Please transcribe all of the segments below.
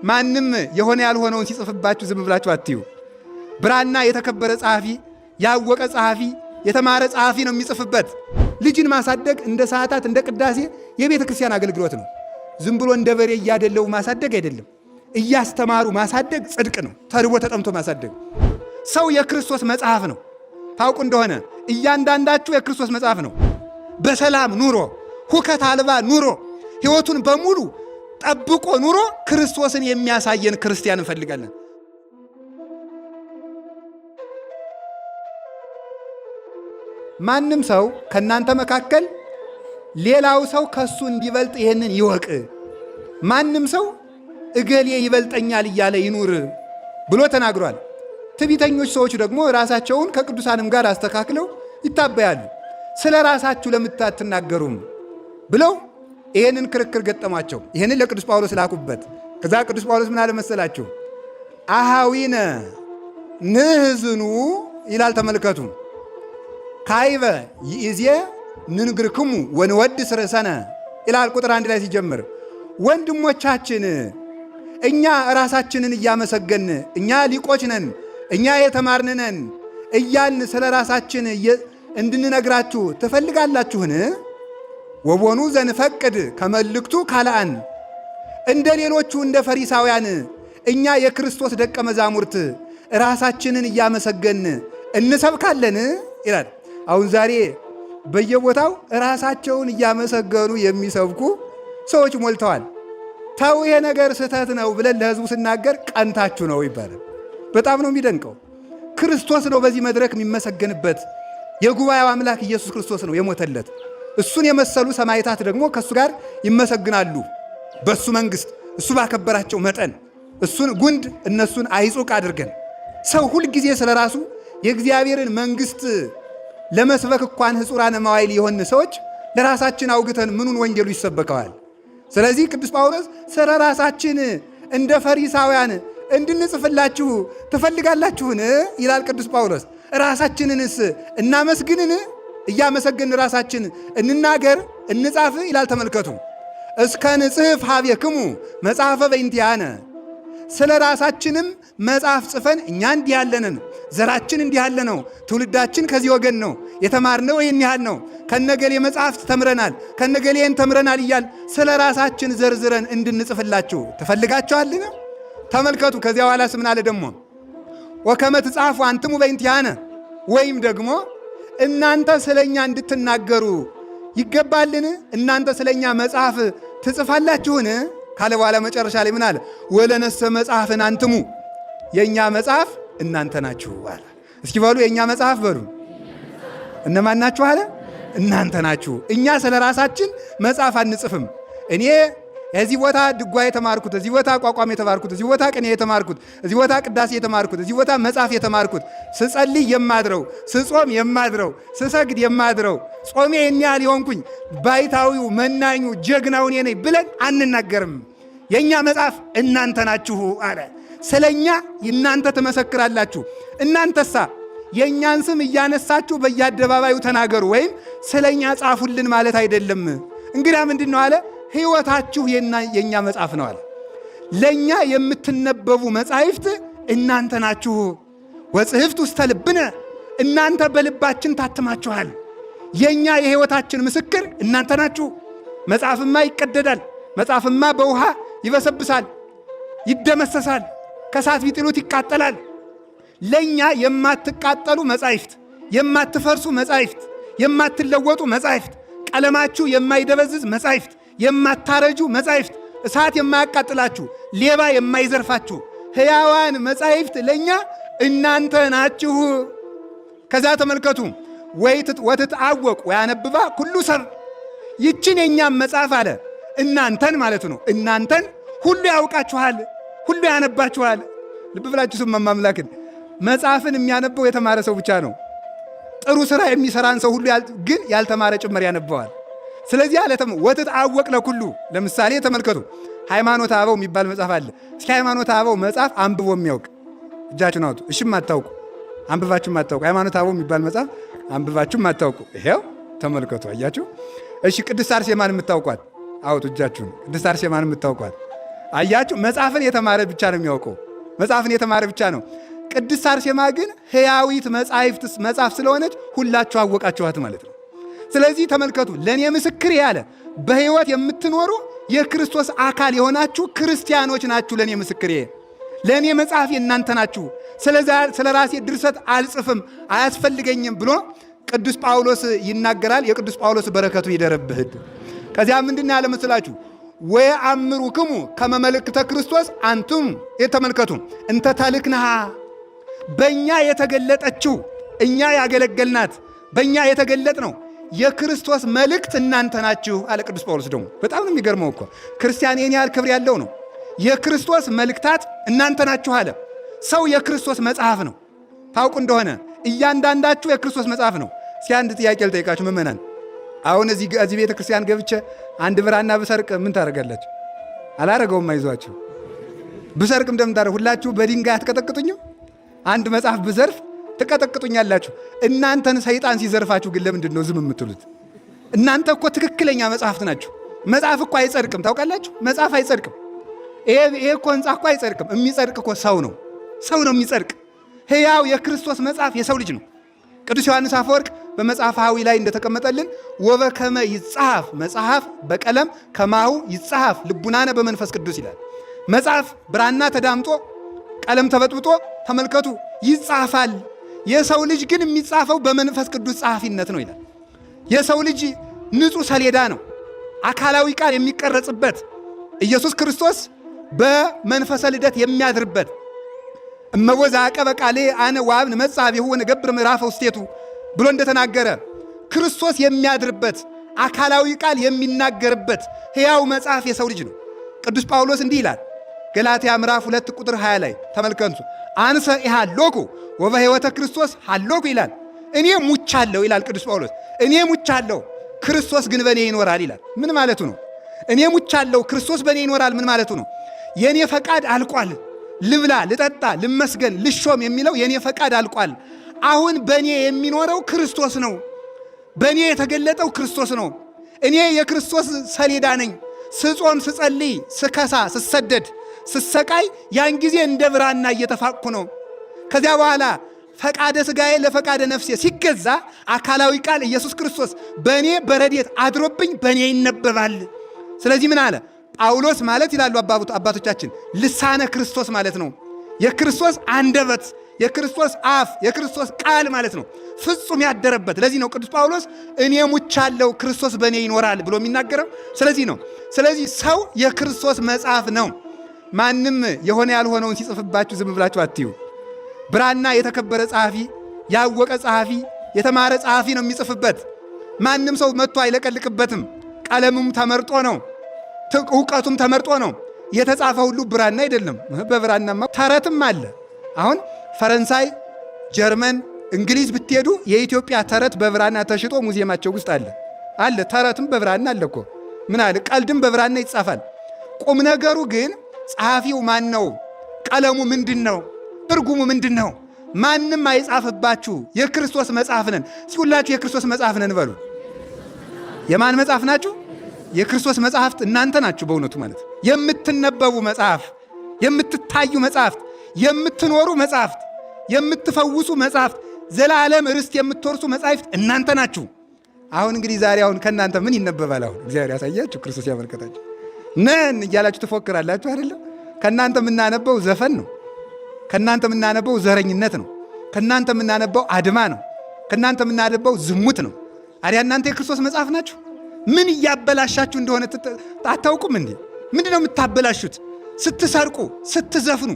ማንም የሆነ ያልሆነውን ሲጽፍባችሁ ዝም ብላችሁ አትዩ። ብራና የተከበረ ጸሐፊ፣ ያወቀ ጸሐፊ፣ የተማረ ጸሐፊ ነው የሚጽፍበት። ልጅን ማሳደግ እንደ ሰዓታት እንደ ቅዳሴ የቤተ ክርስቲያን አገልግሎት ነው። ዝም ብሎ እንደ በሬ እያደለቡ ማሳደግ አይደለም። እያስተማሩ ማሳደግ ጽድቅ ነው። ተርቦ ተጠምቶ ማሳደግ። ሰው የክርስቶስ መጽሐፍ ነው። ታውቁ እንደሆነ እያንዳንዳችሁ የክርስቶስ መጽሐፍ ነው። በሰላም ኑሮ፣ ሁከት አልባ ኑሮ፣ ሕይወቱን በሙሉ ጠብቆ ኑሮ ክርስቶስን የሚያሳየን ክርስቲያን እንፈልጋለን። ማንም ሰው ከእናንተ መካከል ሌላው ሰው ከሱ እንዲበልጥ ይህንን ይወቅ። ማንም ሰው እገሌ ይበልጠኛል እያለ ይኑር ብሎ ተናግሯል። ትዕቢተኞች ሰዎች ደግሞ ራሳቸውን ከቅዱሳንም ጋር አስተካክለው ይታበያሉ። ስለ ራሳችሁ ለምን አትናገሩም ብለው ይህንን ክርክር ገጠሟቸው። ይህንን ለቅዱስ ጳውሎስ ላኩበት። ከዛ ቅዱስ ጳውሎስ ምን አለ መሰላችሁ? አሃዊነ ንሕዝኑ ይላል። ተመልከቱ። ካይበ ይእዜ ንንግርክሙ ወንወድስ ርእሰነ ይላል። ቁጥር 1 ላይ ሲጀምር ወንድሞቻችን እኛ ራሳችንን እያመሰገን እኛ ሊቆች ነን፣ እኛ የተማርን ነን እያልን ስለ ራሳችን እንድንነግራችሁ ትፈልጋላችሁን? ወቦኑ ዘንፈቅድ ከመልክቱ ካልአን እንደ ሌሎቹ እንደ ፈሪሳውያን እኛ የክርስቶስ ደቀ መዛሙርት ራሳችንን እያመሰገን እንሰብካለን ይላል። አሁን ዛሬ በየቦታው ራሳቸውን እያመሰገኑ የሚሰብኩ ሰዎች ሞልተዋል። ተው ይሄ ነገር ስህተት ነው ብለን ለሕዝቡ ስናገር ቀንታችሁ ነው ይባላል። በጣም ነው የሚደንቀው። ክርስቶስ ነው በዚህ መድረክ የሚመሰገንበት። የጉባኤው አምላክ ኢየሱስ ክርስቶስ ነው የሞተለት። እሱን የመሰሉ ሰማዕታት ደግሞ ከእሱ ጋር ይመሰግናሉ። በእሱ መንግስት እሱ ባከበራቸው መጠን እሱን ጉንድ እነሱን አይጹቅ አድርገን ሰው ሁልጊዜ ስለ ራሱ የእግዚአብሔርን መንግስት ለመስበክ እንኳን ሕጹራነ መዋዕል የሆን ሰዎች ለራሳችን አውግተን ምኑን ወንጌሉ ይሰበከዋል? ስለዚህ ቅዱስ ጳውሎስ ስለ ራሳችን እንደ ፈሪሳውያን እንድንጽፍላችሁ ትፈልጋላችሁን? ይላል ቅዱስ ጳውሎስ። ራሳችንንስ እናመስግንን? እያመሰገን ራሳችን እንናገር እንጻፍ ይላል። ተመልከቱ። እስከ ንጽሕፍ ኀቤክሙ መጽሐፈ በእንቲአነ፣ ስለ ራሳችንም መጽሐፍ ጽፈን እኛ እንዲህ ያለንን ዘራችን እንዲህ ያለ ነው፣ ትውልዳችን ከዚህ ወገን ነው፣ የተማርነው ይህን ያህል ነው፣ ከነገሌ መጽሐፍት ተምረናል፣ ከነገሌን ተምረናል እያል ስለ ራሳችን ዘርዝረን እንድንጽፍላችሁ ትፈልጋችኋልን? ተመልከቱ። ከዚያ በኋላስ ምን አለ ደግሞ? ወከመ ትጻፉ አንትሙ በእንቲአነ፣ ወይም ደግሞ እናንተ ስለኛ እንድትናገሩ ይገባልን? እናንተ ስለኛ መጽሐፍ ትጽፋላችሁን? ካለ በኋላ መጨረሻ ላይ ምን አለ? ወለነሰ መጽሐፍን አንትሙ፣ የእኛ መጽሐፍ እናንተ ናችሁ አለ። እስኪ በሉ የእኛ መጽሐፍ በሉ። እነማን ናችሁ አለ? እናንተ ናችሁ። እኛ ስለ ራሳችን መጽሐፍ አንጽፍም። እኔ እዚህ ቦታ ድጓ የተማርኩት፣ እዚህ ቦታ ቋቋም የተማርኩት፣ እዚህ ቦታ ቅኔ የተማርኩት፣ እዚህ ቦታ ቅዳሴ የተማርኩት፣ እዚህ ቦታ መጽሐፍ የተማርኩት፣ ስጸልይ የማድረው፣ ስጾም የማድረው፣ ስሰግድ የማድረው፣ ጾሜ ይህን ያህል የሆንኩኝ ባይታዊው መናኙ ጀግናው እኔ ነኝ ብለን አንናገርም። የእኛ መጽሐፍ እናንተ ናችሁ አለ። ስለኛ እናንተ ትመሰክራላችሁ። እናንተሳ የእኛን ስም እያነሳችሁ በየአደባባዩ ተናገሩ ወይም ስለኛ ጻፉልን ማለት አይደለም። እንግዳ ምንድን ነው አለ? ሕይወታችሁ የእኛ መጽሐፍ ነው አለ። ለእኛ የምትነበቡ መጻሕፍት እናንተ ናችሁ። ወጽሕፍት ውስተ ልብነ፣ እናንተ በልባችን ታትማችኋል። የእኛ የሕይወታችን ምስክር እናንተ ናችሁ። መጽሐፍማ ይቀደዳል። መጽሐፍማ በውሃ ይበሰብሳል፣ ይደመሰሳል፣ ከእሳት ቢጥሉት ይቃጠላል። ለእኛ የማትቃጠሉ መጻሕፍት፣ የማትፈርሱ መጻሕፍት፣ የማትለወጡ መጻሕፍት፣ ቀለማችሁ የማይደበዝዝ መጻሕፍት፣ የማታረጁ መጻሕፍት፣ እሳት የማያቃጥላችሁ፣ ሌባ የማይዘርፋችሁ ሕያዋን መጻሕፍት ለእኛ እናንተ ናችሁ። ከዛ ተመልከቱ፣ ወትትአወቅ ወያነብባ ኩሉ ሰብ፣ ይችን የእኛም መጽሐፍ አለ እናንተን ማለት ነው። እናንተን ሁሉ ያውቃችኋል፣ ሁሉ ያነባችኋል። ልብ ብላችሁ ስሙ አምላክን። መጽሐፍን የሚያነበው የተማረ ሰው ብቻ ነው። ጥሩ ስራ የሚሰራን ሰው ሁሉ ግን ያልተማረ ጭምር ያነበዋል። ስለዚህ አለ ወትትአወቅ ለኩሉ። ለምሳሌ ተመልከቱ፣ ሃይማኖተ አበው የሚባል መጽሐፍ አለ። እስኪ ሃይማኖተ አበው መጽሐፍ አንብቦ የሚያውቅ እጃችሁን አውጡ። እሺ አታውቁ፣ አንብባችሁ አታውቁ። ሃይማኖተ አበው የሚባል መጽሐፍ አንብባችሁ አታውቁ። ይሄው ተመልከቱ፣ አያችሁ። እሺ ቅድስት አርሴማን የምታውቋት አውጡ እጃችሁን። ቅድስት አርሴማን የምታውቋት አያችሁ፣ መጽሐፍን የተማረ ብቻ ነው የሚያውቀው። መጽሐፍን የተማረ ብቻ ነው። ቅድስት አርሴማ ግን ሕያዊት መጻሕፍት መጽሐፍ ስለሆነች ሁላችሁ አወቃችኋት ማለት ነው። ስለዚህ ተመልከቱ፣ ለእኔ ምስክር ያለ በሕይወት የምትኖሩ የክርስቶስ አካል የሆናችሁ ክርስቲያኖች ናችሁ። ለእኔ ምስክሬ፣ ለእኔ መጽሐፍ የእናንተ ናችሁ። ስለ ራሴ ድርሰት አልጽፍም አያስፈልገኝም ብሎ ቅዱስ ጳውሎስ ይናገራል። የቅዱስ ጳውሎስ በረከቱ ይደርብህ። ከዚያ ምንድን ያለ መስላችሁ? ወየአምሩክሙ ከመ መልእክተ ክርስቶስ አንቱም የተመልከቱ እንተ ተልክነሃ በእኛ የተገለጠችው እኛ ያገለገልናት በእኛ የተገለጥ ነው የክርስቶስ መልእክት እናንተ ናችሁ አለ ቅዱስ ጳውሎስ። ደግሞ በጣም ነው የሚገርመው እኮ ክርስቲያን ይህን ያህል ክብር ያለው ነው። የክርስቶስ መልእክታት እናንተ ናችሁ አለ። ሰው የክርስቶስ መጽሐፍ ነው። ታውቁ እንደሆነ እያንዳንዳችሁ የክርስቶስ መጽሐፍ ነው። እስኪ አንድ ጥያቄ ልጠይቃችሁ ምእመናን። አሁን እዚህ ቤተ ክርስቲያን ገብቼ አንድ ብራና ብሰርቅ ምን ታደርጋላችሁ? አላረገውም። አይዟችሁ። ብሰርቅ እንደምታደርጉ ሁላችሁ በድንጋይ አትቀጠቅጡኝም? አንድ መጽሐፍ ብዘርፍ ትቀጠቅጡኛላችሁ። እናንተን ሰይጣን ሲዘርፋችሁ ግን ለምንድን ነው ዝም የምትሉት? እናንተ እኮ ትክክለኛ መጽሐፍት ናችሁ። መጽሐፍ እኮ አይጸድቅም፣ ታውቃላችሁ? መጽሐፍ አይጸድቅም። ይሄ እኮ ህንጻ እኮ አይጸድቅም። የሚጸድቅ እኮ ሰው ነው። ሰው ነው የሚጸድቅ። ሕያው የክርስቶስ መጽሐፍ የሰው ልጅ ነው። ቅዱስ ዮሐንስ አፈወርቅ በመጽሐፈ ሐዊ ላይ እንደተቀመጠልን ወበከመ ይጻፍ መጽሐፍ በቀለም ከማሁ ይጻፍ ልቡናነ በመንፈስ ቅዱስ ይላል። መጽሐፍ ብራና ተዳምጦ ቀለም ተበጥብጦ ተመልከቱ ይጻፋል። የሰው ልጅ ግን የሚጻፈው በመንፈስ ቅዱስ ጸሐፊነት ነው ይላል። የሰው ልጅ ንጹሕ ሰሌዳ ነው፣ አካላዊ ቃል የሚቀረጽበት ኢየሱስ ክርስቶስ በመንፈሰ ልደት የሚያድርበት እመቦ ዘዐቀበ ቃሌ አነ ወአብ ንመጽእ ኀቤሁ ወንገብር ምዕራፈ ውስቴቱ ብሎ እንደተናገረ ክርስቶስ የሚያድርበት አካላዊ ቃል የሚናገርበት ሕያው መጽሐፍ የሰው ልጅ ነው። ቅዱስ ጳውሎስ እንዲህ ይላል ገላትያ ምዕራፍ 2 ቁጥር 20 ላይ ተመልከቱ። አንሰ ኢሃሎኩ ወበሕይወተ ክርስቶስ ሃሎኩ ይላል። እኔ ሙቻለሁ ይላል ቅዱስ ጳውሎስ። እኔ ሙቻለሁ፣ ክርስቶስ ግን በእኔ ይኖራል ይላል። ምን ማለቱ ነው? እኔ ሙቻለሁ፣ ክርስቶስ በእኔ ይኖራል ምን ማለቱ ነው? የእኔ ፈቃድ አልቋል። ልብላ፣ ልጠጣ፣ ልመስገን፣ ልሾም የሚለው የእኔ ፈቃድ አልቋል። አሁን በእኔ የሚኖረው ክርስቶስ ነው። በእኔ የተገለጠው ክርስቶስ ነው። እኔ የክርስቶስ ሰሌዳ ነኝ። ስጾም፣ ስጸልይ፣ ስከሳ፣ ስሰደድ፣ ስሰቃይ ያን ጊዜ እንደ ብራና እየተፋቅኩ ነው። ከዚያ በኋላ ፈቃደ ሥጋዬ ለፈቃደ ነፍሴ ሲገዛ አካላዊ ቃል ኢየሱስ ክርስቶስ በእኔ በረድኤት አድሮብኝ በእኔ ይነበባል። ስለዚህ ምን አለ ጳውሎስ ማለት ይላሉ አባቶቻችን ልሳነ ክርስቶስ ማለት ነው። የክርስቶስ አንደበት፣ የክርስቶስ አፍ፣ የክርስቶስ ቃል ማለት ነው። ፍጹም ያደረበት። ለዚህ ነው ቅዱስ ጳውሎስ እኔ ሙቻለሁ ክርስቶስ በእኔ ይኖራል ብሎ የሚናገረው። ስለዚህ ነው። ስለዚህ ሰው የክርስቶስ መጽሐፍ ነው። ማንም የሆነ ያልሆነውን ሲጽፍባችሁ ዝም ብላችሁ አትዩ። ብራና የተከበረ ጸሐፊ፣ ያወቀ ጸሐፊ፣ የተማረ ጸሐፊ ነው የሚጽፍበት። ማንም ሰው መጥቶ አይለቀልቅበትም። ቀለሙም ተመርጦ ነው። እውቀቱም ተመርጦ ነው። የተጻፈ ሁሉ ብራና አይደለም። በብራናማ ተረትም አለ። አሁን ፈረንሳይ፣ ጀርመን፣ እንግሊዝ ብትሄዱ የኢትዮጵያ ተረት በብራና ተሽጦ ሙዚየማቸው ውስጥ አለ አለ። ተረትም በብራና አለ እኮ ምን አለ፣ ቀልድም በብራና ይጻፋል። ቁም ነገሩ ግን ጸሐፊው ማን ነው? ቀለሙ ምንድን ነው? ትርጉሙ ምንድን ነው? ማንም አይጻፍባችሁ። የክርስቶስ መጽሐፍ ነን። ሁላችሁ የክርስቶስ መጽሐፍ ነን በሉ። የማን መጽሐፍ ናችሁ? የክርስቶስ መጽሐፍት እናንተ ናችሁ። በእውነቱ ማለት የምትነበቡ መጽሐፍ፣ የምትታዩ መጽሐፍት፣ የምትኖሩ መጽሐፍት፣ የምትፈውሱ መጽሐፍት፣ ዘላለም ርስት የምትወርሱ መጽሐፍት እናንተ ናችሁ። አሁን እንግዲህ ዛሬ አሁን ከእናንተ ምን ይነበባል? አሁን እግዚአብሔር ያሳያችሁ፣ ክርስቶስ ያመልከታችሁ። ነን እያላችሁ ትፎክራላችሁ አይደለም? ከእናንተ የምናነበው ዘፈን ነው። ከእናንተ የምናነበው ዘረኝነት ነው። ከእናንተ የምናነበው አድማ ነው። ከእናንተ የምናነበው ዝሙት ነው። አዲያ እናንተ የክርስቶስ መጽሐፍ ናችሁ። ምን እያበላሻችሁ እንደሆነ አታውቁም እንዴ? ምንድን ነው የምታበላሹት? ስትሰርቁ፣ ስትዘፍኑ፣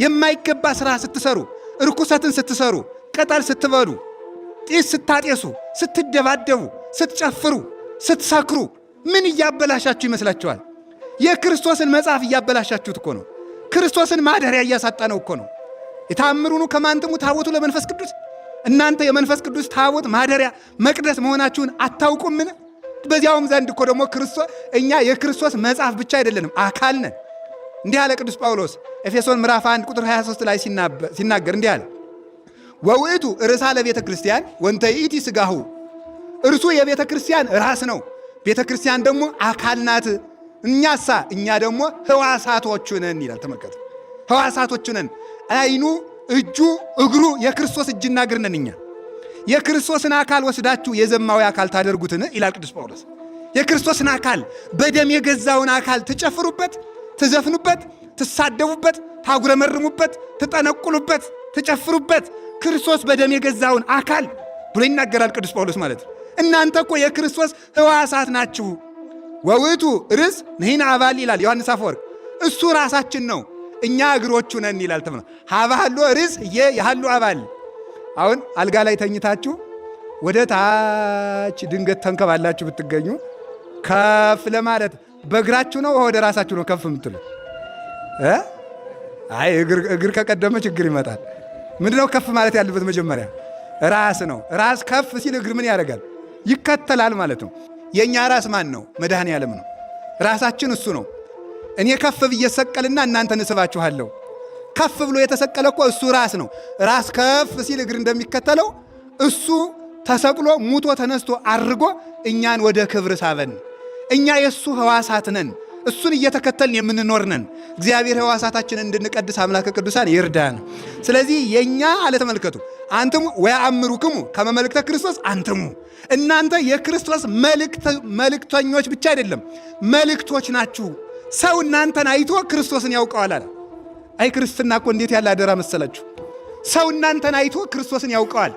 የማይገባ ስራ ስትሰሩ፣ እርኩሰትን ስትሰሩ፣ ቅጠል ስትበሉ፣ ጢስ ስታጤሱ፣ ስትደባደቡ፣ ስትጨፍሩ፣ ስትሰክሩ ምን እያበላሻችሁ ይመስላችኋል? የክርስቶስን መጽሐፍ እያበላሻችሁት እኮ ነው። ክርስቶስን ማደሪያ እያሳጣ ነው እኮ ነው። የታምሩኑ ከማንትሙ ታቦቱ ለመንፈስ ቅዱስ። እናንተ የመንፈስ ቅዱስ ታቦት ማደሪያ መቅደስ መሆናችሁን አታውቁምን? በዚያውም ዘንድ እኮ ደግሞ ክርስቶስ እኛ የክርስቶስ መጽሐፍ ብቻ አይደለንም፣ አካል ነን። እንዲህ አለ ቅዱስ ጳውሎስ ኤፌሶን ምዕራፍ 1 ቁጥር 23 ላይ ሲናገር እንዲህ አለ፣ ወውእቱ ርእሳ ለቤተ ክርስቲያን ወንተ ይእቲ ሥጋሁ። እርሱ የቤተ ክርስቲያን ራስ ነው፣ ቤተ ክርስቲያን ደግሞ አካል ናት። እኛሳ እኛ ደግሞ ሕዋሳቶቹ ነን ይላል። ተመልከቱ፣ ሕዋሳቶቹ ነን። አይኑ፣ እጁ፣ እግሩ የክርስቶስ እጅና እግር ነን እኛ። የክርስቶስን አካል ወስዳችሁ የዘማዊ አካል ታደርጉትን ይላል ቅዱስ ጳውሎስ። የክርስቶስን አካል በደም የገዛውን አካል ትጨፍሩበት፣ ትዘፍኑበት፣ ትሳደቡበት፣ ታጉረመርሙበት፣ ትጠነቁሉበት፣ ትጨፍሩበት ክርስቶስ በደም የገዛውን አካል ብሎ ይናገራል ቅዱስ ጳውሎስ ማለት ነው። እናንተ እኮ የክርስቶስ ሕዋሳት ናችሁ። ወውቱ ርስ ንሕነ አባል ይላል ዮሐንስ አፈወርቅ። እሱ ራሳችን ነው፣ እኛ እግሮቹ ነን ይላል። ተምነ ሀባሎ ርስ የሃሉ አባል። አሁን አልጋ ላይ ተኝታችሁ ወደ ታች ድንገት ተንከባላችሁ ብትገኙ ከፍ ለማለት በእግራችሁ ነው ወደ ራሳችሁ ነው ከፍ የምትሉ? አይ እግር ከቀደመ ችግር ይመጣል። ምንድነው ከፍ ማለት ያለበት? መጀመሪያ ራስ ነው። ራስ ከፍ ሲል እግር ምን ያደርጋል? ይከተላል ማለት ነው። የእኛ ራስ ማን ነው? መድኃኔ ዓለም ነው። ራሳችን እሱ ነው። እኔ ከፍ ብዬ ሰቀልና እናንተን እስባችኋለሁ። ከፍ ብሎ የተሰቀለ እኮ እሱ ራስ ነው። ራስ ከፍ ሲል እግር እንደሚከተለው እሱ ተሰቅሎ ሙቶ ተነስቶ አድርጎ እኛን ወደ ክብር ሳበን። እኛ የእሱ ሕዋሳት ነን። እሱን እየተከተልን የምንኖር ነን። እግዚአብሔር ሕዋሳታችንን እንድንቀድስ አምላከ ቅዱሳን ይርዳን። ስለዚህ የእኛ አለ ተመልከቱ፣ አንትሙ ወያአምሩክሙ ከመ መልእክተ ክርስቶስ አንትሙ፣ እናንተ የክርስቶስ መልእክተኞች ብቻ አይደለም መልእክቶች ናችሁ። ሰው እናንተን አይቶ ክርስቶስን ያውቀዋል አለ። አይ ክርስትና እኮ እንዴት ያለ አደራ መሰላችሁ! ሰው እናንተን አይቶ ክርስቶስን ያውቀዋል።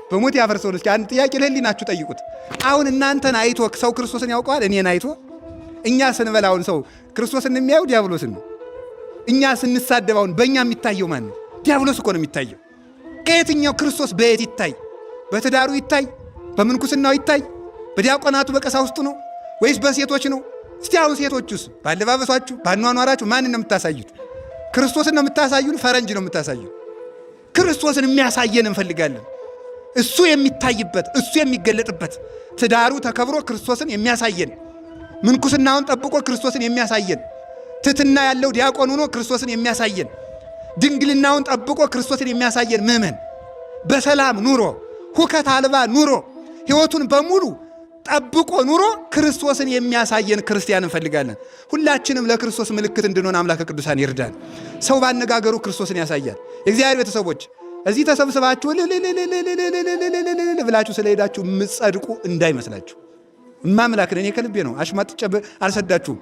በሞት ያፈርሰውን እስኪ አንድ ጥያቄ ለህሊናችሁ ጠይቁት። አሁን እናንተን አይቶ ሰው ክርስቶስን ያውቀዋል? እኔን አይቶ እኛ ስንበላውን ሰው ክርስቶስን የሚያየው ዲያብሎስን ነው። እኛ ስንሳደባውን በእኛ የሚታየው ማን ነው? ዲያብሎስ እኮ ነው የሚታየው። ከየትኛው ክርስቶስ በየት ይታይ? በትዳሩ ይታይ? በምንኩስናው ይታይ? በዲያቆናቱ በቀሳውስቱ ነው ወይስ በሴቶች ነው? እስቲ አሁን ሴቶቹስ ባለባበሷችሁ፣ ባኗኗራችሁ ማንን ነው የምታሳዩት? ክርስቶስን ነው የምታሳዩን? ፈረንጅ ነው የምታሳዩን? ክርስቶስን የሚያሳየን እንፈልጋለን። እሱ የሚታይበት እሱ የሚገለጥበት ትዳሩ ተከብሮ ክርስቶስን የሚያሳየን፣ ምንኩስናውን ጠብቆ ክርስቶስን የሚያሳየን፣ ትትና ያለው ዲያቆን ሆኖ ክርስቶስን የሚያሳየን፣ ድንግልናውን ጠብቆ ክርስቶስን የሚያሳየን ምእመን በሰላም ኑሮ ሁከት አልባ ኑሮ ሕይወቱን በሙሉ ጠብቆ ኑሮ ክርስቶስን የሚያሳየን ክርስቲያን እንፈልጋለን። ሁላችንም ለክርስቶስ ምልክት እንድንሆን አምላከ ቅዱሳን ይርዳን። ሰው ባነጋገሩ ክርስቶስን ያሳያል። የእግዚአብሔር ቤተሰቦች እዚህ ተሰብስባችሁ ብላችሁ ስለሄዳችሁ የምትጸድቁ እንዳይመስላችሁ። እማምላክን እኔ ከልቤ ነው፣ አሽማጥጬ አልሰዳችሁም።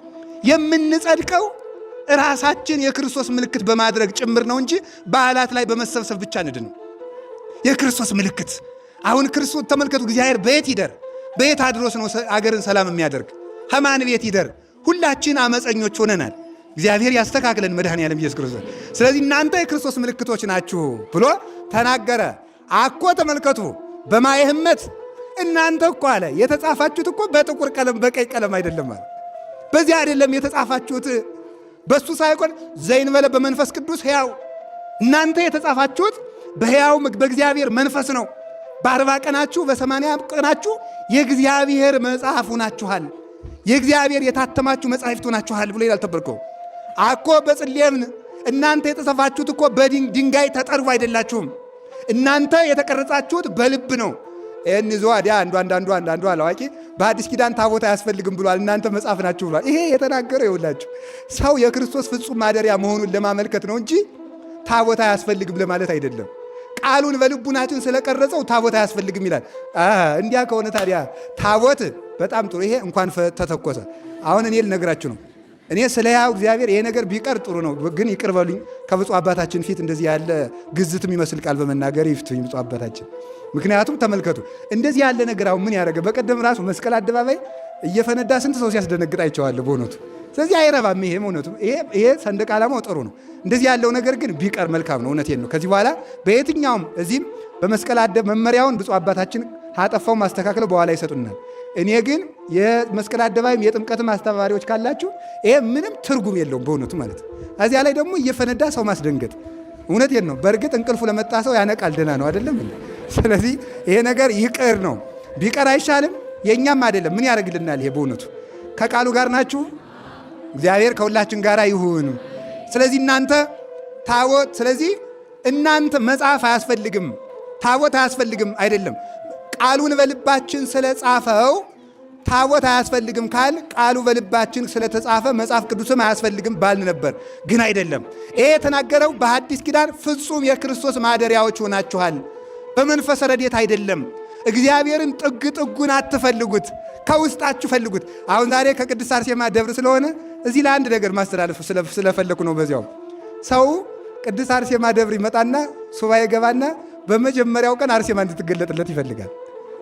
የምንጸድቀው ራሳችን የክርስቶስ ምልክት በማድረግ ጭምር ነው እንጂ በዓላት ላይ በመሰብሰብ ብቻ ንድን። የክርስቶስ ምልክት አሁን ክርስቶስ ተመልከቱ፣ እግዚአብሔር በየት ይደር? በየት አድሮስ ነው አገርን ሰላም የሚያደርግ? ከማን ቤት ይደር? ሁላችን አመፀኞች ሆነናል። እግዚአብሔር ያስተካክለን መድኃኔዓለም ኢየሱስ ክርስቶስ። ስለዚህ እናንተ የክርስቶስ ምልክቶች ናችሁ ብሎ ተናገረ። አኮ ተመልከቱ፣ በማየ ሕመት እናንተ እኮ አለ የተጻፋችሁት እኮ በጥቁር ቀለም በቀይ ቀለም አይደለም አለ። በዚህ አይደለም የተጻፋችሁት፣ በሱ ሳይሆን ዘይንበለ በመንፈስ ቅዱስ ሕያው። እናንተ የተጻፋችሁት በሕያው በእግዚአብሔር መንፈስ ነው። በ40 ቀናችሁ በ80 ቀናችሁ የእግዚአብሔር መጽሐፍ ሆናችኋል፣ የእግዚአብሔር የታተማችሁ መጻሕፍት ሆናችኋል ብሎ ይላል። ተበርከው አኮ በጽሌምን እናንተ የተጻፋችሁት እኮ በድንጋይ ተጠርቦ አይደላችሁም። እናንተ የተቀረጻችሁት በልብ ነው። ይህን ይዞ አዲያ አንዱ አንዳንዱ አንዳንዱ አላዋቂ በአዲስ ኪዳን ታቦት አያስፈልግም ብሏል፣ እናንተ መጽሐፍ ናችሁ ብሏል። ይሄ የተናገረው ይኸውላችሁ ሰው የክርስቶስ ፍጹም ማደሪያ መሆኑን ለማመልከት ነው እንጂ ታቦት አያስፈልግም ለማለት አይደለም። ቃሉን በልቡናችን ስለቀረጸው ታቦት አያስፈልግም ይላል። እንዲያ ከሆነ ታዲያ ታቦት በጣም ጥሩ። ይሄ እንኳን ተተኮሰ። አሁን እኔ ልነግራችሁ ነው። እኔ ስለ ያው እግዚአብሔር ይሄ ነገር ቢቀር ጥሩ ነው፣ ግን ይቅር በሉኝ። ከብፁዕ አባታችን ፊት እንደዚህ ያለ ግዝት የሚመስል ቃል በመናገር ይፍቱኝ ብፁዕ አባታችን። ምክንያቱም ተመልከቱ እንደዚህ ያለ ነገር አሁን ምን ያደረገ በቀደም ራሱ መስቀል አደባባይ እየፈነዳ ስንት ሰው ሲያስደነግጥ አይቼዋለሁ በእውነቱ። ስለዚህ አይረባም። ይሄ እውነቱ ይሄ ሰንደቅ ዓላማው ጥሩ ነው። እንደዚህ ያለው ነገር ግን ቢቀር መልካም ነው። እውነቴን ነው። ከዚህ በኋላ በየትኛውም እዚህም በመስቀል አደ መመሪያውን ብፁዕ አባታችን አጠፋው ማስተካከለው በኋላ ይሰጡናል። እኔ ግን የመስቀል አደባባይም የጥምቀትም አስተባባሪዎች ካላችሁ ይሄ ምንም ትርጉም የለውም በእውነቱ ማለት ነው። እዚያ ላይ ደግሞ እየፈነዳ ሰው ማስደንገጥ እውነቴን ነው። በእርግጥ እንቅልፉ ለመጣ ሰው ያነቃል፣ ደህና ነው አይደለም። ስለዚህ ይሄ ነገር ይቅር ነው። ቢቀር አይሻልም? የእኛም አይደለም። ምን ያደርግልናል? ይሄ በእውነቱ ከቃሉ ጋር ናችሁ። እግዚአብሔር ከሁላችን ጋር ይሁን። ስለዚህ እናንተ ታቦት፣ ስለዚህ እናንተ መጽሐፍ አያስፈልግም፣ ታቦት አያስፈልግም አይደለም። ቃሉን በልባችን ስለጻፈው ታቦት አያስፈልግም ካል ቃሉ በልባችን ስለተጻፈ መጽሐፍ ቅዱስም አያስፈልግም ባልን ነበር። ግን አይደለም። ይሄ የተናገረው በሐዲስ ኪዳን ፍጹም የክርስቶስ ማደሪያዎች ሆናችኋል። በመንፈሰ ረድኤት አይደለም። እግዚአብሔርን ጥግ ጥጉን አትፈልጉት፣ ከውስጣችሁ ፈልጉት። አሁን ዛሬ ከቅድስት አርሴማ ደብር ስለሆነ እዚህ ለአንድ ነገር ማስተላለፍ ስለፈለኩ ነው። በዚያው ሰው ቅድስት አርሴማ ደብር ይመጣና ሱባኤ ገባና በመጀመሪያው ቀን አርሴማ እንድትገለጥለት ይፈልጋል።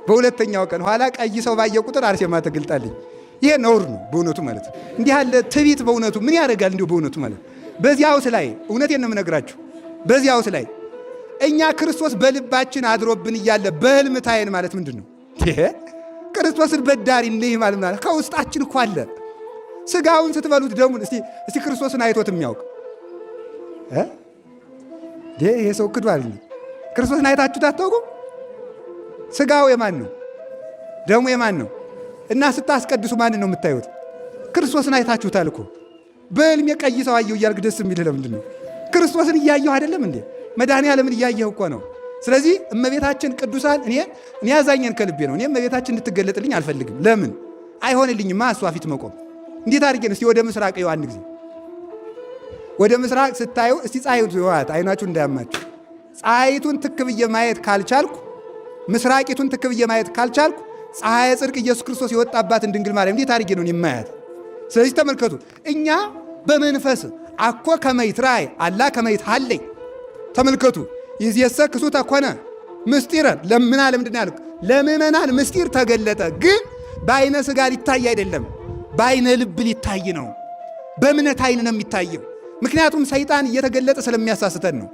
በሁለተኛው ቀን ኋላ ቀይ ሰው ባየ ቁጥር አርሴማ ተገልጣልኝ። ይሄ ነውር ነው በእውነቱ ማለት ነው። እንዲህ ያለ ትዕቢት በእውነቱ ምን ያደርጋል? እንዲሁ በእውነቱ ማለት በዚያውስ ላይ እውነቴን ነው የምነግራችሁ። በዚያውስ ላይ እኛ ክርስቶስ በልባችን አድሮብን እያለ በህልም ታየን ማለት ምንድን ነው? ይሄ ክርስቶስን በዳሪ እንይህ ማለት ማለት ከውስጣችን እኮ አለ። ስጋውን ስትበሉት ደሙን እስቲ እስቲ ክርስቶስን አይቶት የሚያውቅ ይሄ ሰው ክዷል። ክርስቶስን አይታችሁት አታውቁም? ስጋው የማን ነው? ደሙ የማን ነው? እና ስታስቀድሱ ማንን ነው የምታዩት? ክርስቶስን አይታችሁታል እኮ። በህልሜ ቀይ ሰው አየሁ እያልክ ደስ የሚልህ ለምንድን ነው? ክርስቶስን እያየሁ አይደለም እንዴ? መድኃኔ ዓለምን እያየሁ እኮ ነው። ስለዚህ እመቤታችን ቅዱሳን እኔ እኔ ያዛኘን ከልቤ ነው። እኔ እመቤታችን እንድትገለጥልኝ አልፈልግም። ለምን አይሆንልኝማ? እሷ ፊት መቆም እንዴት አድርጌ ነው? እስቲ ወደ ምስራቅ እዩ አንድ ጊዜ ወደ ምስራቅ ስታዩ እስቲ ፀሐይቱ ይዋት አይናችሁ እንዳያማችሁ። ፀሐይቱን ትክ ብዬ ማየት ካልቻልኩ፣ ምስራቂቱን ትክ ብዬ ማየት ካልቻልኩ ፀሐየ ጽድቅ ኢየሱስ ክርስቶስ የወጣባትን ድንግል ማርያም እንዴት አድርጌ ነው የማያት? ስለዚህ ተመልከቱ፣ እኛ በመንፈስ አኮ ከመይት ራእይ አላ ከመይት ሀለይ። ተመልከቱ፣ ይዝየሰ ክሱተ ኮነ ምስጢረ ለምና ለምንድን ነው ያልኩት? ለምእመናን ምስጢር ተገለጠ፣ ግን በአይነ ስጋ ሊታይ አይደለም፣ በአይነ ልብ ሊታይ ነው። በእምነት አይን ነው የሚታየው። ምክንያቱም ሰይጣን እየተገለጠ ስለሚያሳስተን ነው።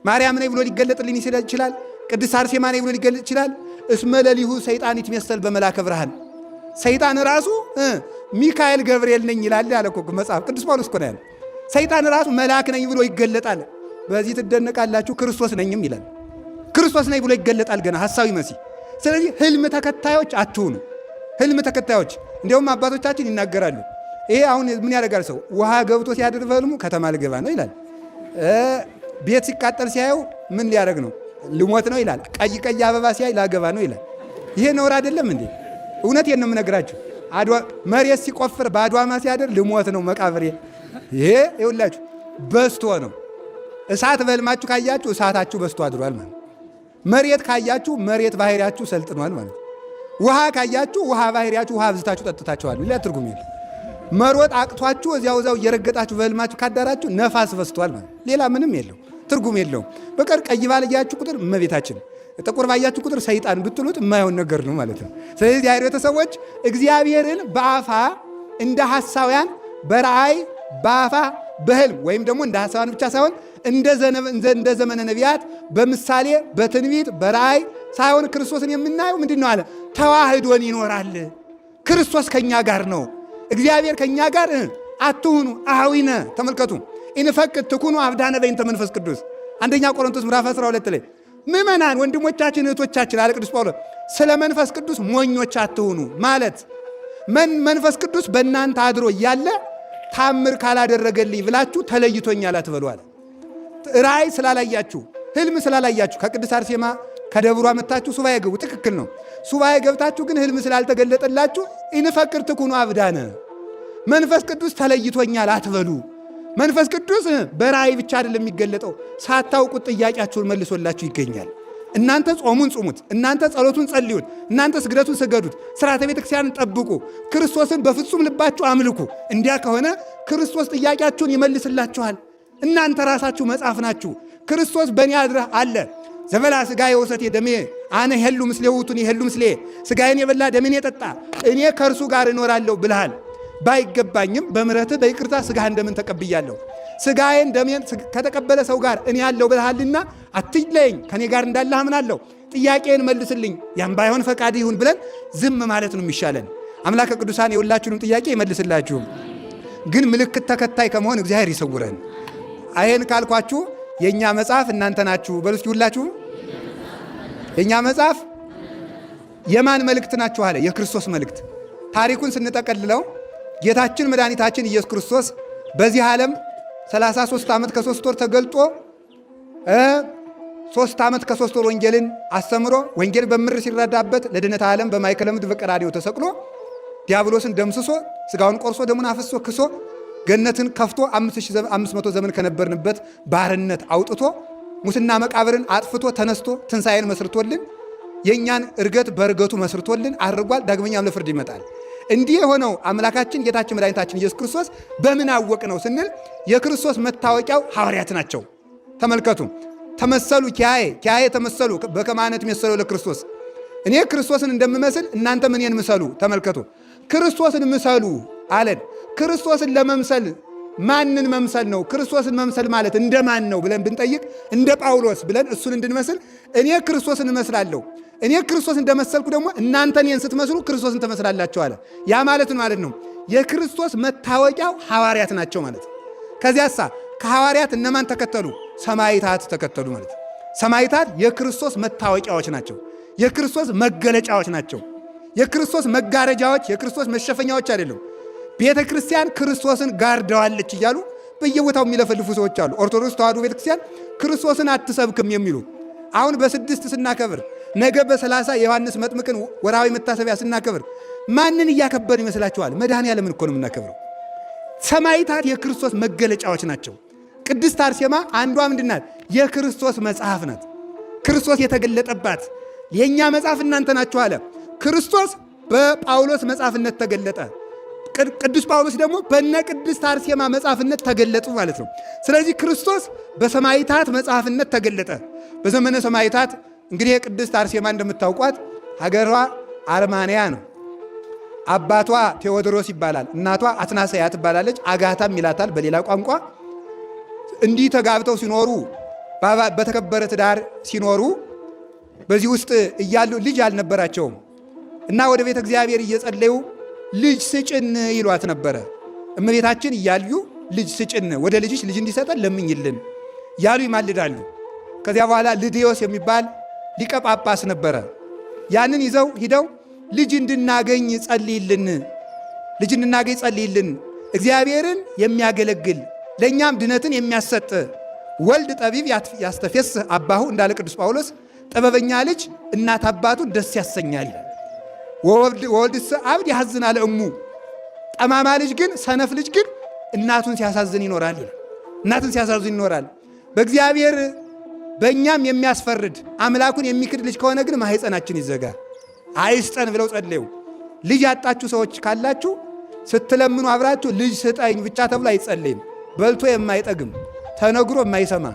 ማርያም ነኝ ብሎ ሊገለጥልኝ ይችላል። ቅድስት አርሴማ ነኝ ብሎ ሊገለጥ ይችላል። እስመ ለሊሁ ሰይጣን ይትሜሰል በመላከ ብርሃን። ሰይጣን ራሱ ሚካኤል ገብርኤል ነኝ ይላል ያለ እኮ መጽሐፍ ቅዱስ ጳውሎስ እኮ ነው ያለው። ሰይጣን ራሱ መልአክ ነኝ ብሎ ይገለጣል። በዚህ ትደነቃላችሁ። ክርስቶስ ነኝም ይላል። ክርስቶስ ነኝ ብሎ ይገለጣል። ገና ሐሳዊ መሲህ። ስለዚህ ህልም ተከታዮች አትሁኑ። ህልም ተከታዮች እንዲያውም አባቶቻችን ይናገራሉ። ይሄ አሁን ምን ያደርጋል ሰው ውሃ ገብቶ ሲያድር በህልሙ ከተማ ልገባ ነው ይላል። ቤት ሲቃጠል ሲያየው ምን ሊያደርግ ነው? ልሞት ነው ይላል። ቀይ ቀይ አበባ ሲያይ ላገባ ነው ይላል። ይሄ ነውር አይደለም እንዴ? እውነቴን ነው የምነግራችሁ። አድዋ መሬት ሲቆፍር በአድዋማ ሲያድር ልሞት ነው መቃብሬ። ይሄ ይኸውላችሁ በስቶ ነው። እሳት በህልማችሁ ካያችሁ እሳታችሁ በስቶ አድሯል ማለት። መሬት ካያችሁ መሬት ባህሪያችሁ ሰልጥኗል ማለት። ውሃ ካያችሁ ውሃ ባህሪያችሁ ውሃ አብዝታችሁ ጠጥታችኋል። ሌላ ትርጉም የለም። መሮጥ አቅቷችሁ እዚያው እዚያው እየረገጣችሁ በህልማችሁ ካዳራችሁ ነፋስ በስቷል ማለት። ሌላ ምንም የለው፣ ትርጉም የለውም። በቀር ቀይ ባለያችሁ ቁጥር እመቤታችን፣ ጥቁር ባያችሁ ቁጥር ሰይጣን ብትሉት የማይሆን ነገር ነው ማለት ነው። ስለዚህ የእግዚአብሔር ቤተሰቦች እግዚአብሔርን በአፋ እንደ ሐሳውያን በራእይ በአፋ በህልም ወይም ደግሞ እንደ ሐሳውያን ብቻ ሳይሆን እንደ ዘመነ ነቢያት በምሳሌ በትንቢት በራእይ ሳይሆን ክርስቶስን የምናየው ምንድን ነው አለ ተዋህዶን ይኖራል። ክርስቶስ ከኛ ጋር ነው። እግዚአብሔር ከኛ ጋር አትሁኑ አሃዊነ። ተመልከቱ፣ ኢንፈቅድ ትኩኑ አብዳነ በእንተ መንፈስ ቅዱስ አንደኛ ቆሮንቶስ ምዕራፍ 12 ላይ ምእመናን ወንድሞቻችን እህቶቻችን አለ ቅዱስ ጳውሎስ ስለ መንፈስ ቅዱስ ሞኞች አትሁኑ ማለት መንፈስ ቅዱስ በእናንተ አድሮ እያለ ታምር ካላደረገልኝ ብላችሁ ተለይቶኛል አትበሉ አለ። ራእይ ስላላያችሁ ህልም ስላላያችሁ ከቅድስት አርሴማ ከደብሯ መታችሁ ሱባኤ ግቡ። ትክክል ነው። ሱባኤ ገብታችሁ ግን ህልም ስላልተገለጠላችሁ ኢንፈቅድ ትኩኑ አብዳነ መንፈስ ቅዱስ ተለይቶኛል አትበሉ። መንፈስ ቅዱስ በራእይ ብቻ አይደለም የሚገለጠው፣ ሳታውቁት ጥያቄያችሁን መልሶላችሁ ይገኛል። እናንተ ጾሙን ጹሙት፣ እናንተ ጸሎቱን ጸልዩት፣ እናንተ ስግደቱን ስገዱት፣ ስርዓተ ቤተ ክርስቲያንን ጠብቁ፣ ክርስቶስን በፍጹም ልባችሁ አምልኩ። እንዲያ ከሆነ ክርስቶስ ጥያቄያችሁን ይመልስላችኋል። እናንተ ራሳችሁ መጽሐፍ ናችሁ። ክርስቶስ በእኔ አድረህ አለ። ዘበላ ሥጋዬ ወሰቴ ደሜ አነ ሄሉ ምስሌ ውእቱኒ ሄሉ ምስሌ፣ ሥጋዬን የበላ ደሜን የጠጣ እኔ ከእርሱ ጋር እኖራለሁ ብልሃል። ባይገባኝም በምሕረትህ በይቅርታ ሥጋህን ደምን ተቀብያለሁ። ሥጋዬን ደሜን ከተቀበለ ሰው ጋር እኔ ያለው ብልሃልና አትለየኝ፣ ከኔ ጋር እንዳለህ አምናለሁ። ጥያቄን መልስልኝ፣ ያም ባይሆን ፈቃድ ይሁን ብለን ዝም ማለት ነው የሚሻለን። አምላከ ቅዱሳን የሁላችሁንም ጥያቄ ይመልስላችሁም። ግን ምልክት ተከታይ ከመሆን እግዚአብሔር ይሰውረን። ይሄን ካልኳችሁ የእኛ መጽሐፍ እናንተ ናችሁ በሉ እስኪ ሁላችሁም። የእኛ መጽሐፍ የማን መልእክት ናችሁ አለ? የክርስቶስ መልእክት። ታሪኩን ስንጠቀልለው ጌታችን መድኃኒታችን ኢየሱስ ክርስቶስ በዚህ ዓለም 33 ዓመት ከ3 ወር ተገልጦ 3 ዓመት ከ3 ወር ወንጌልን አስተምሮ ወንጌል በምድር ሲረዳበት ለድነት ዓለም በማእከለ ምድር በቀራንዮ ተሰቅሎ ዲያብሎስን ደምስሶ ስጋውን ቆርሶ ደሙን አፍሶ ክሶ ገነትን ከፍቶ 5500 ዘመን ከነበርንበት ባርነት አውጥቶ ሙስና መቃብርን አጥፍቶ ተነስቶ ትንሣኤን መስርቶልን የእኛን እርገት በእርገቱ መስርቶልን አድርጓል። ዳግመኛም ለፍርድ ይመጣል። እንዲህ የሆነው አምላካችን ጌታችን መድኃኒታችን ኢየሱስ ክርስቶስ በምን አወቅ ነው ስንል የክርስቶስ መታወቂያው ሐዋርያት ናቸው። ተመልከቱ። ተመሰሉ ኪያዬ ኪያዬ ተመሰሉ በከመ አነ እትሜሰሎ ለክርስቶስ፣ እኔ ክርስቶስን እንደምመስል እናንተም እኔን ምሰሉ። ተመልከቱ፣ ክርስቶስን ምሰሉ አለን። ክርስቶስን ለመምሰል ማንን መምሰል ነው? ክርስቶስን መምሰል ማለት እንደ ማን ነው ብለን ብንጠይቅ እንደ ጳውሎስ ብለን እሱን እንድንመስል እኔ ክርስቶስን እመስላለሁ፣ እኔ ክርስቶስ እንደመሰልኩ ደግሞ እናንተ እኔን ስትመስሉ ክርስቶስን ትመስላላችሁ አለ። ያ ማለት ማለት ነው የክርስቶስ መታወቂያው ሐዋርያት ናቸው ማለት ነው። ከዚያሳ ከሐዋርያት እነማን ተከተሉ? ሰማዕታት ተከተሉ ማለት ነው። ሰማዕታት የክርስቶስ መታወቂያዎች ናቸው። የክርስቶስ መገለጫዎች ናቸው። የክርስቶስ መጋረጃዎች፣ የክርስቶስ መሸፈኛዎች አይደሉም። ቤተ ክርስቲያን ክርስቶስን ጋርደዋለች እያሉ በየቦታው የሚለፈልፉ ሰዎች አሉ። ኦርቶዶክስ ተዋሕዶ ቤተ ክርስቲያን ክርስቶስን አትሰብክም የሚሉ አሁን በ6 ስናከብር ነገ በ30 የዮሐንስ መጥምቅን ወርሃዊ መታሰቢያ ስናከብር ማንን እያከበርን ይመስላችኋል? መድኃኔዓለምን እኮ ነው የምናከብረው። ሰማዕታት የክርስቶስ መገለጫዎች ናቸው። ቅድስት አርሴማ አንዷ ምንድናት? የክርስቶስ መጽሐፍ ናት። ክርስቶስ የተገለጠባት የእኛ መጽሐፍ እናንተ ናችሁ አለ። ክርስቶስ በጳውሎስ መጽሐፍነት ተገለጠ። ቅዱስ ጳውሎስ ደግሞ በነ ቅድስት አርሴማ መጽሐፍነት ተገለጡ ማለት ነው። ስለዚህ ክርስቶስ በሰማዕታት መጽሐፍነት ተገለጠ። በዘመነ ሰማዕታት እንግዲህ የቅድስት አርሴማ እንደምታውቋት ሀገሯ አርማንያ ነው። አባቷ ቴዎድሮስ ይባላል። እናቷ አትናሰያ ትባላለች። አጋታም ይላታል በሌላ ቋንቋ። እንዲህ ተጋብተው ሲኖሩ በተከበረ ትዳር ሲኖሩ በዚህ ውስጥ እያሉ ልጅ አልነበራቸውም እና ወደ ቤተ እግዚአብሔር እየጸለዩ ልጅ ስጭን ይሏት ነበረ። እመቤታችን እያሉ ልጅ ስጭን፣ ወደ ልጅሽ ልጅ እንዲሰጠን ለምኝልን ያሉ ይማልዳሉ። ከዚያ በኋላ ልድዮስ የሚባል ሊቀ ጳጳስ ነበረ። ያንን ይዘው ሂደው ልጅ እንድናገኝ ጸልይልን፣ ልጅ እንድናገኝ ጸልይልን፣ እግዚአብሔርን የሚያገለግል ለእኛም ድነትን የሚያሰጥ ወልድ ጠቢብ ያስተፌስህ አባሁ እንዳለ ቅዱስ ጳውሎስ ጥበበኛ ልጅ እናት አባቱን ደስ ያሰኛል ይላል። ወወልድሰ አብድ ያሐዝን አለ እሙ፣ ጠማማ ልጅ ግን ሰነፍ ልጅ ግን እናቱን ሲያሳዝን ይኖራል ይላል። እናቱን ሲያሳዝን ይኖራል። በእግዚአብሔር በእኛም የሚያስፈርድ አምላኩን የሚክድ ልጅ ከሆነ ግን ማህፀናችን ይዘጋ አይስጠን ብለው ጸለዩ። ልጅ ያጣችሁ ሰዎች ካላችሁ ስትለምኑ አብራችሁ ልጅ ስጠኝ ብቻ ተብሎ አይጸለይም። በልቶ የማይጠግም ተነግሮ የማይሰማ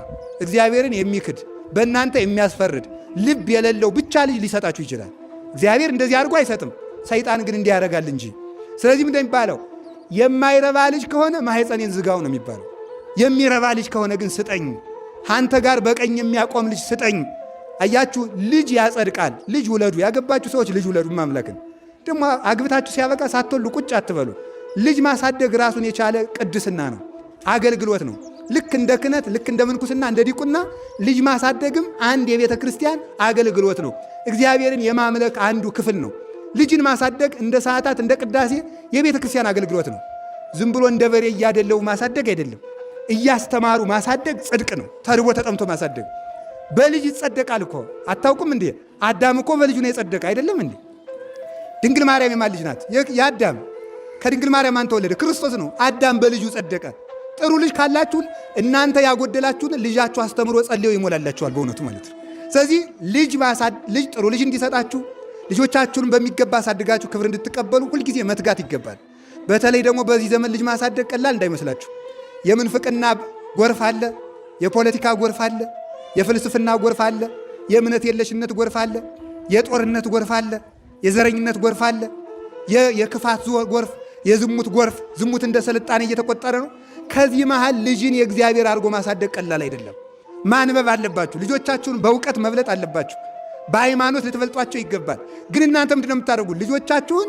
እግዚአብሔርን የሚክድ በእናንተ የሚያስፈርድ ልብ የሌለው ብቻ ልጅ ሊሰጣችሁ ይችላል። እግዚአብሔር እንደዚህ አድርጎ አይሰጥም። ሰይጣን ግን እንዲህ ያደርጋል እንጂ። ስለዚህ ምንድን የሚባለው የማይረባ ልጅ ከሆነ ማህፀኔን ዝጋው ነው የሚባለው። የሚረባ ልጅ ከሆነ ግን ስጠኝ፣ አንተ ጋር በቀኝ የሚያቆም ልጅ ስጠኝ። አያችሁ፣ ልጅ ያጸድቃል። ልጅ ውለዱ። ያገባችሁ ሰዎች ልጅ ውለዱ። ማምለክን ደግሞ አግብታችሁ ሲያበቃ ሳትወልዱ ቁጭ አትበሉ። ልጅ ማሳደግ ራሱን የቻለ ቅድስና ነው፣ አገልግሎት ነው። ልክ እንደ ክህነት፣ ልክ እንደ ምንኩስና፣ እንደ ዲቁና ልጅ ማሳደግም አንድ የቤተ ክርስቲያን አገልግሎት ነው። እግዚአብሔርን የማምለክ አንዱ ክፍል ነው። ልጅን ማሳደግ እንደ ሰዓታት፣ እንደ ቅዳሴ የቤተ ክርስቲያን አገልግሎት ነው። ዝም ብሎ እንደ በሬ እያደለቡ ማሳደግ አይደለም። እያስተማሩ ማሳደግ ጽድቅ ነው። ተርቦ ተጠምቶ ማሳደግ በልጅ ይጸደቃል እኮ አታውቁም እንዴ? አዳም እኮ በልጁ ነው የጸደቀ አይደለም እንዴ? ድንግል ማርያም የማን ልጅ ናት? የአዳም። ከድንግል ማርያም ማን ተወለደ? ክርስቶስ ነው። አዳም በልጁ ጸደቀ። ጥሩ ልጅ ካላችሁን እናንተ ያጎደላችሁን ልጃችሁ አስተምሮ ጸልዮ ይሞላላችኋል፣ በእውነቱ ማለት ነው። ስለዚህ ልጅ ጥሩ ልጅ እንዲሰጣችሁ ልጆቻችሁን በሚገባ አሳድጋችሁ ክብር እንድትቀበሉ ሁልጊዜ መትጋት ይገባል። በተለይ ደግሞ በዚህ ዘመን ልጅ ማሳደግ ቀላል እንዳይመስላችሁ። የምንፍቅና ጎርፍ አለ፣ የፖለቲካ ጎርፍ አለ፣ የፍልስፍና ጎርፍ አለ፣ የእምነት የለሽነት ጎርፍ አለ፣ የጦርነት ጎርፍ አለ፣ የዘረኝነት ጎርፍ አለ፣ የክፋት ጎርፍ፣ የዝሙት ጎርፍ። ዝሙት እንደ ስልጣኔ እየተቆጠረ ነው። ከዚህ መሃል ልጅን የእግዚአብሔር አድርጎ ማሳደግ ቀላል አይደለም። ማንበብ አለባችሁ። ልጆቻችሁን በእውቀት መብለጥ አለባችሁ። በሃይማኖት ልትበልጧቸው ይገባል። ግን እናንተ ምንድነው የምታደርጉ? ልጆቻችሁን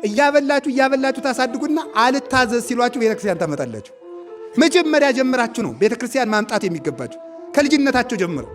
እያበላችሁ እያበላችሁ ታሳድጉና አልታዘዝ ሲሏችሁ ቤተክርስቲያን ታመጣላችሁ። መጀመሪያ ጀምራችሁ ነው ቤተክርስቲያን ማምጣት የሚገባችሁ ከልጅነታቸው ጀምረው።